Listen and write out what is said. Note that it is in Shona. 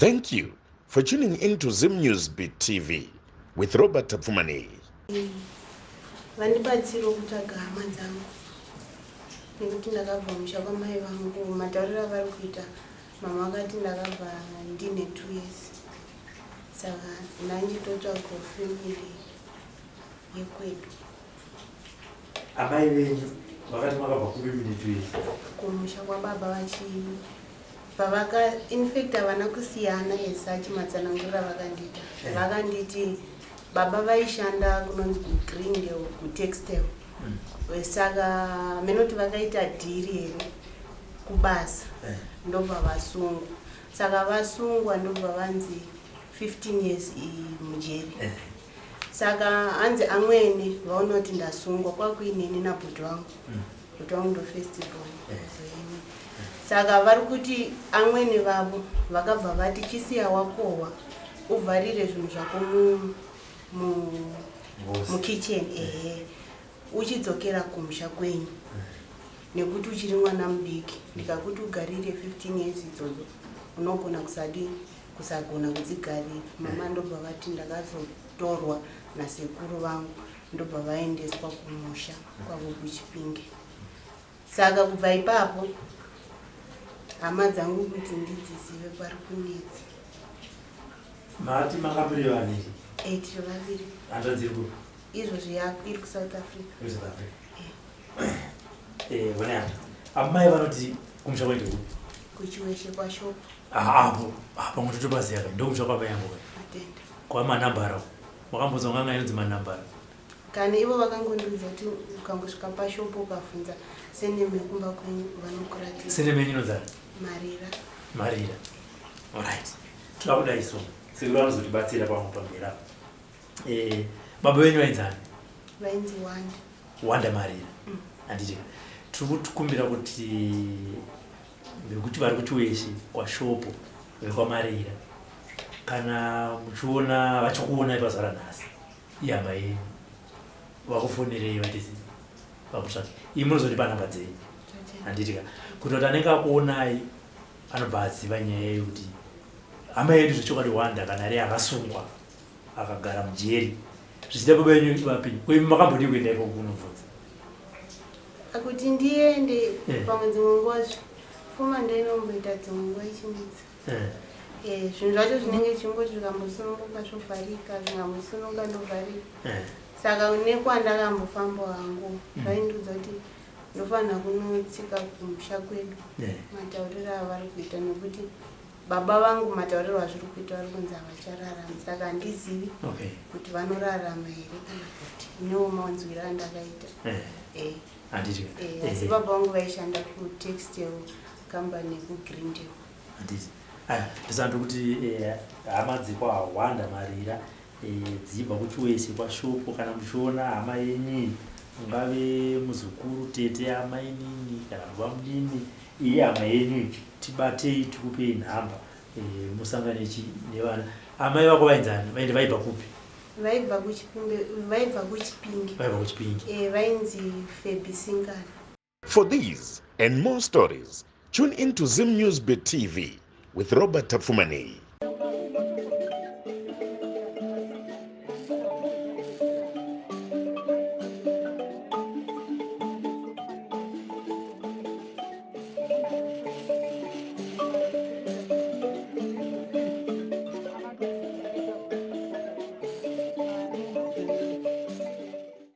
Thank you for tuning in to Zim News Beat TV with Robert Tapfumaneyi. Vandibatsiro kutsvaga hama dzangu nekuti ndakabva musha kwamai vangu. Matauriro avari kuita, mama vakati ndakabva ndine 2 years, saka ndanchitotsvagawo family yekwedu. Amai venyu vakati makabva kupi mune 2 years? Kumusha kwababa vachi pavaka, in fact havana kusiyana as such. Matsanangurira vakandiita, vakanditi baba vaishanda kunonzi kuGreendale, kutextile. Saka menoti vakaita deal here kubasa, ndobva vasungwa. Saka vasungwa, ndobva vanzi 15 years mujeri. Saka hanzi amwene vaona kuti ndasungwa, kwakuineni nabhuti wangu. Bhuti wangu ndo first born. Zoini saka vari kuti amwene vavo vakabva vati, "Chisiya wakohwa, uvharire zvinhu zvako Ngozi. mukitchen, ehe, uchidzokera kumusha kwenyu, nekuti uchiri mwana mudiki. Ndikakuti ugarire 15 years idzodzo, unogona kusadi kusagona kudzigarira." Mama ndobva vati ndakazotorwa nasekuru vangu, ndobva vaendeswa kumusha kwavo kuChipinge. Saka kubva ipapo hama dzangu kuti ndidzizive pari kunetsa. Mati manga muri vaviri? E, tiri vaviri. Hanzvadzi iri kupi? Izvozvi iri kuSouth Africa. KuSouth Africa. Vone hata amai vanoti kumusha kwaite kupi? KuChiweshe, kwaShopo. Apo apo ngototopaziya ka, ndokumusha kwamai yangu ka. Atenda. Kwamanambara, makambonzwa nganga inonzi Manambara? Kana ivo vakangondiudza kuti ukangosvika pashopo ukabvunza surname yekumba kwenyu, vanokuratidza. Surname yenyu inonzani? Marira. Marira, alright. Toda kudai so, sekuru vanozotibatsira pamwe pamberi apo. Baba venyu vainzani? Vainzi Wanda. Wanda Marira. Handiti tiri kukumbira kuti vekuti vari kuChiweshe kwaShopo, vekwaMarira, kana muchiona vachikuonai pazuva ranhasi, ihama yenyu, vakufonerei vatisi vakutsvake. Ii, munozotipa namba dzenyu. Handiti ka, kuti kuti anenge akuonai anobva aziva nyaya yekuti hama yedu zvechokwadi Wanda kana ari akasungwa akagara mujeri, zvichida baba venyu vapenyu. Ko imi makambodii kuenda ikoko kunobvunza? Kuti ndiende, pamwe dzimwe nguva pfuma ndoinomboita dzimwe nguva ichinetsa. Zvinhu zvacho zvinenge zvichingoti zvikambosununguka zvovharika, zvikambosununguka ndovharika. Saka nekwandakambofamba hangu, vaindiudza kuti ndofanira kunotsika kumusha kwedu. Matauriro avari kuita, nekuti baba vangu, matauriro azviri kuita, vari kunzi havachararami, saka handizivi kuti vanorarama here kana kuti newo manzwiro andakaita. Handiti Asi baba vangu vaishanda kutextile company yekuGreendale. Handiti aya ndosandi kuti hama dzekwaWanda Marira dziibva kuChiweshe kwaShopo, kana muchiona hama yenyu, ungave muzukuru, tete, amainini kana baba munini, iyi hama yenyu, tibatei tikupei nhamba, musangane chi nevana. Amai vako vainzani? Vaende vaibva kupi? Vaibva kuChipinge, vaibva kuChipinge. Vaibva kuChipinge. Vainzi Febi Singana. For these and more stories, tune in to Zim News Bit TV with Robert Tapfumaneyi.